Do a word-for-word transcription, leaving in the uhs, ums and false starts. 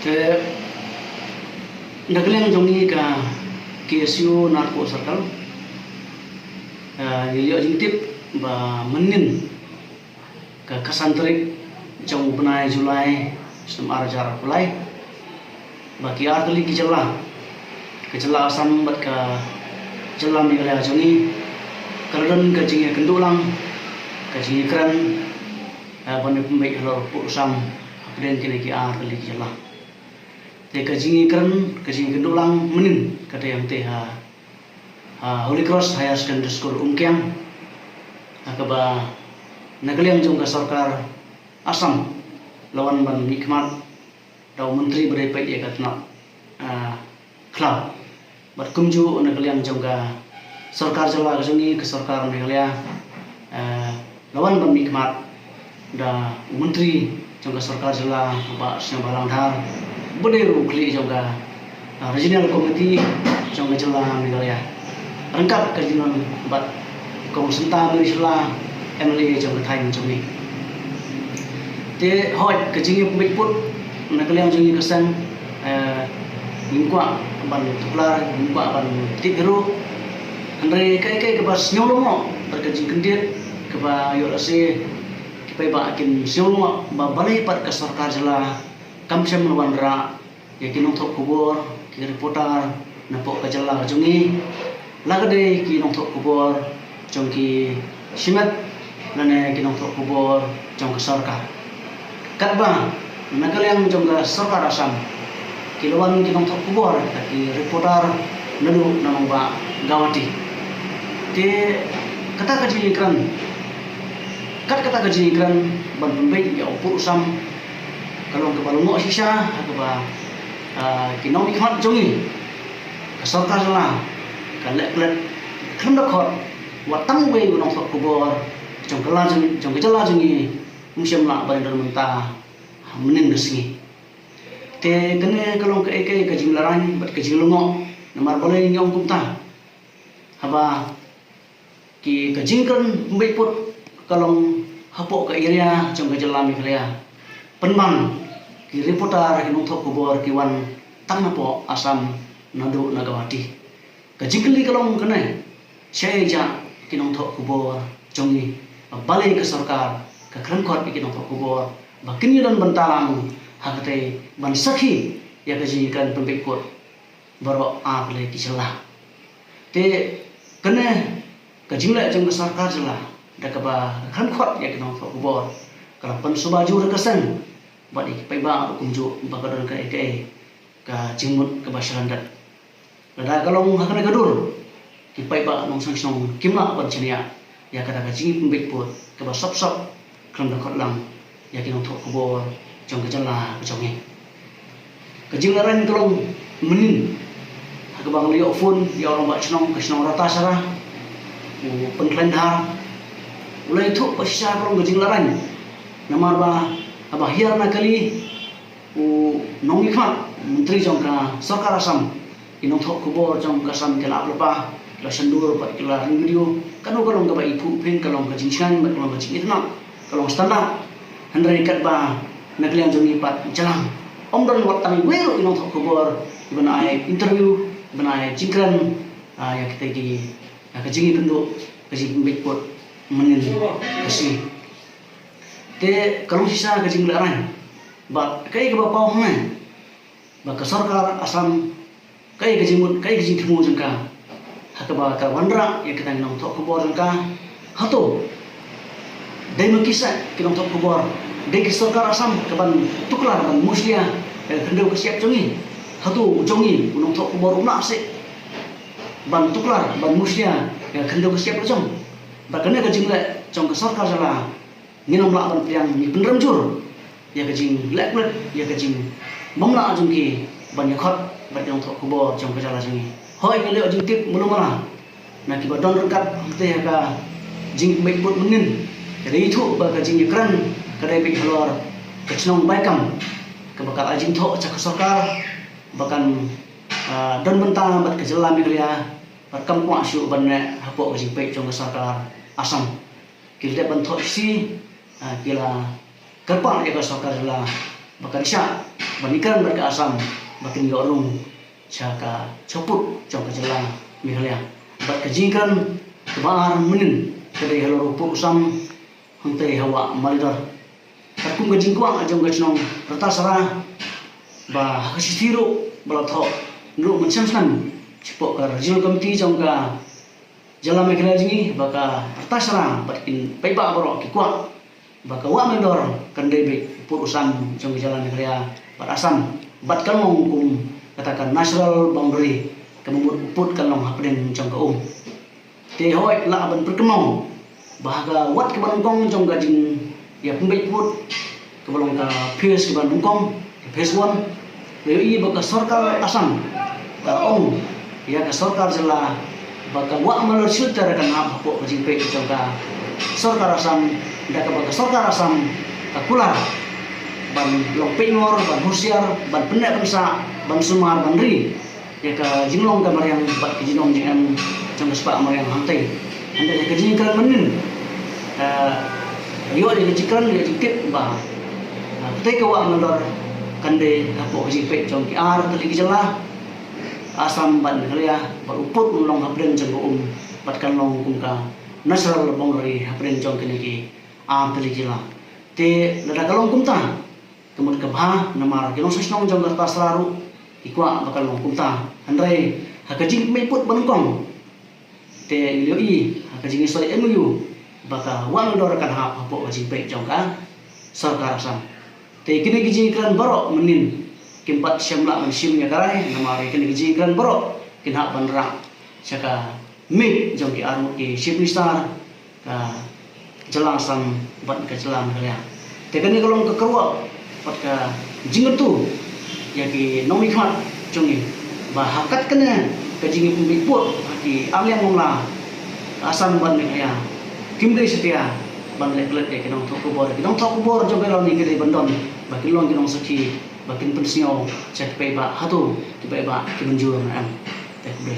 Te na ka liang jong ngi ka K S U Narpuh Circle, eh, ngi ïoh jingtip ba mynnin ka khatsan tarik jong u bnai July snem ar hajar arphew lai, ba ki artylli ki jylla, ka jylla Assam bad ka jylla Meghalaya jong ngi, ka la don ka jingïakynduh lang, ka jingïakren, eh, ban ïa pynbeit halor u pud u sam hapdeng kine ki artylli ki jylla. Te ka jingïakren, ka jingïakynduh lang mynnin ka dei hangtei ha, ha Holy Cross Higher Secondary School Umkiang, ha kaba na ka liang jong ka sorkar Assam la wan ban mihkhmat da u myntri ba dei peit ïa ka tnat, ah, khlaw. Bad kumjuh na ka liang jong ka sorkar jylla ka jong ngi, ka sorkar Meghalaya, eh, la wan ban mihkhmat da u myntri jong ka sorkar jylla, u Bah Sniawbhalang Dhar, ba dei ruh u khlieh jong ka, ah, regional committee jong ka jylla Meghalaya, ryngkat ka jingdon bad kong Santa Mary Shylla, M L A jong ka thaiñ jong ngi. Te hooid, ka jingïapynbeit pud na ka liang jong ngi ka seng, eh, ngim kwah ban tuklar, ngim kwah ban tip hi ruh. Hynrei kaei kaei kaba sngewlyngngoh bad ka jingkyndit kaba ïoh lehse ki paidbah kin sngewlyngngoh ba balei pat ka sorkar jylla kam shym la wanrah ïa ki nongthoh khubor, ki reporter napoh ka jylla ka jong ngi, la ka dei ki nongthoh khubor jong ki shimet lane ki nongthoh khubor jong ka sorkar. Katba na ka liang jong ka sorkar Assam ki la wan ki nongthoh khubor, ki reporter naduh na nongbah Guwahati. Te kata ka jingïakren, kat kata ka jingïakren ban pynbeit ïa u pud u sam, ka long kaba lyngngoh shisha ha kaba, ah, ki nongmihkhmat jong ngi, ka sorkar jylla ka leh klet khlem da khot wat tang uwei u nongthoh khubor jong ka la jong, jong ka jylla jong ngi, um shym lah ban don mynta ha mynnin ka sngi. Te kane ka long kaei kaei ka jinglehrain bad ka jinglyngngoh, namar balei ngi ong kumta? Haba ki, ka jingkren pynbeit pud ka long hapoh ka area jong ka jylla Meghalaya, pynban ki reporter, ki nongthoh khubor ki wan tang napoh Assam naduh na Guwahati. Ka jingkylli ka long kane, shaei jia ki nongthoh khubor jong ngi, balei ka sorkar ka kren khot ïa ki nongthoh khubor ba kin ïadon bynta lang ha katei ban sakhi ïa ka jingkren pynbeit pud baroh artylli ki jylla. Te kane ka jingleh jong ka sorkar jylla da kaba ka kren khot ïa ki nongthoh khubor ka la pynsuba jur ïa ka seng bad ïa ki paidbah ruh kumjuh ba ka don kaei kaei ka jingmut kaba shlan dep. Lada ka long ha kane ka dur, ki paidbah nongshong shnong kim lah ban shaniah ïa kata ka jingpynbeit pud kaba sop sop khlem da khot lang ïa ki nongthoh khubor jong ka jylla ka jong ngi. Ka jinglehrain ka long mynnin ha kaba nga la ïoh phone ïa u rangbah shnong ka shnong Ratacherra, u Pynkhlaiñ Dhar, u la ïathuh ba shisha ka long ka jinglehrain. Namar ba haba hiar na kali u nongmihkhmat, myntri jong ka sorkar Assam, ki nongthoh khubor jong ka Assam ki la ap lypa, ki la shon dur bad ki la ring video. Kano ka long kaba i phuh phin, ka long ka jingshngaiñ bad ka long ka jingitynnad, ka long standard. Hynrei katba na ka liang jong ngi pat jlang, ym don wat tang iwei ruh i nongthoh khubor iban ai interview, iban ai jingkren, ah, ïa kita ki, ïa ka jingïakynduh, ka jingpynbeit pud mynnin ka sngi. Te ka long shisha ka jinglehrain. Bad kaei kaba paw hangne, ba ka sorkar Assam, kaei ka jingmut, kaei ka jingthmu jong ka ha kaba ka wanrah ïa kita ki nongthoh khubor jong ka? Hato dei ma ki seh ki nongthoh khubor, dei ki sorkar Assam kaban tuklar ban mushlia ïa ka khyndew ka shyiap jong ngi? Hato u jong ngi u nongthoh khubor um lah seh ban tuklar ban mushlia ïa ka khyndew ka shyiap la jong? Bad kane ka jingleh jong ka sorkar jylla, ngin ym lah ban pdiang, ngi pynrem jur ïa ka jingleh klet, ïa ka jingbym lah jong ki ban ïakhot bad ki nongthoh khubor jong ka jylla jong ngi. Hooid, ngi la ïoh jingtip malu mala na kiba don ryngkat hangtei ha ka jingpynbeit pud mynnin, ka dei ithuh ba ka jingïakren ka dei beit halor ka shnong Baikam, kaba ka la ai jingthoh sha ka sorkar ba kan, ah, don bynta bad ka jylla Meghalaya, bad kam kwah shuh ban neh hapoh ka jingpeit jong ka sorkar Assam. Ki la dep ban thoh shisha, ah, ki la kyrpad ïa ka sorkar jylla ba kan shah Ba ngi kren bad ka Assam ba kin ïoh rung sha ka shiput jong ka jylla Meghalaya. Bad ka jingkren kaba ar mynnin ka dei halor u pud u sam hangtei ha Wah Maliador. Katkum ka jingkwah jong ka shnong Ratasahra ba ha ka shithi ruh ba la thoh ruh mynshem snem shapoh ka Regional Committee jong ka jylla Meghalaya jong ngi ba ka Ratasahra bad kin paidbah baroh ki kwah ba ka Wah Maliador kan dei beit u pud u sam jong ka jylla Meghalaya bad Assam bad kan long kum kata ka natural boundary, ka mut u pud kan long hapdeng jong ka um. Te hooid lah ban pynkynmaw ba ha ka wat kaba nyngkong jong ka jingïapynbeit pud kaba long ka phase kaba nyngkong, ka phase one, la ïohi ba ka sorkar Assam ka ong ïa ka sorkar jylla ba ka Wah Maliador Shelter kan hap hapoh ka jingpeit jong ka sorkar Assam, da kaba ka sorkar Assam ka kular ban long peitngor, ban husiar, ban pynneh pynsah, ban sumar, ban ri ïa ka jinglong ka mariang bad ka jingdon jingem jong ka spah mariang hangtei. Hynrei ïa ka jingkren mynnin, eh, ïoh ïa ka jingkren, ïa ka jingtip ba, eh, katei ka Wah Maliador kan dei hapoh ka jingpeit jong ki ar tylli ki jylla, Assam bad Meghalaya, bad u pud un long hapdeng jong ka um bad kan long kum ka natural boundary hapdeng jong kine ki ar tylli ki jylla. Te lada ka long kumta, ka mut ka bha, namar ki nongshong shnong jong ka Ratasahra ruh ki kwah ba kan long kumta. Hynrei ha ka jingpynbeit pud ba nyngkong, te ngi ïohi ha ka jingïasoi M O U ba ka Wah Maliador kan hap hapoh ka jingpeit jong ka sorkar Assam. Te kine ki jingkren baroh mynnin kim pat shym lah ban shim ïa ka rai, namar ïa kine ki jingkren baroh kin hap ban rah sha ka miej jong ki arngut ki Chief Minister ka jylla Assam bad ka jylla Meghalaya. Te kane ka long ka kyrwoh bad ka jingkyntu ïa ki nongmihkhmat jong ngi ba ha kat kane ka jingïapynbeit pud ha ki ar liang nongla, ka Assam bad Meghalaya kim dei satia ban leh klet ïa ki nongthoh khubor. Ki nongthoh khubor jong ka ri ngi ki dei ban don ba kin long ki nongsakhi, ba kin pynsngew sha ki paidbah hato ki paidbah ki mynjur ne em. Te khublei.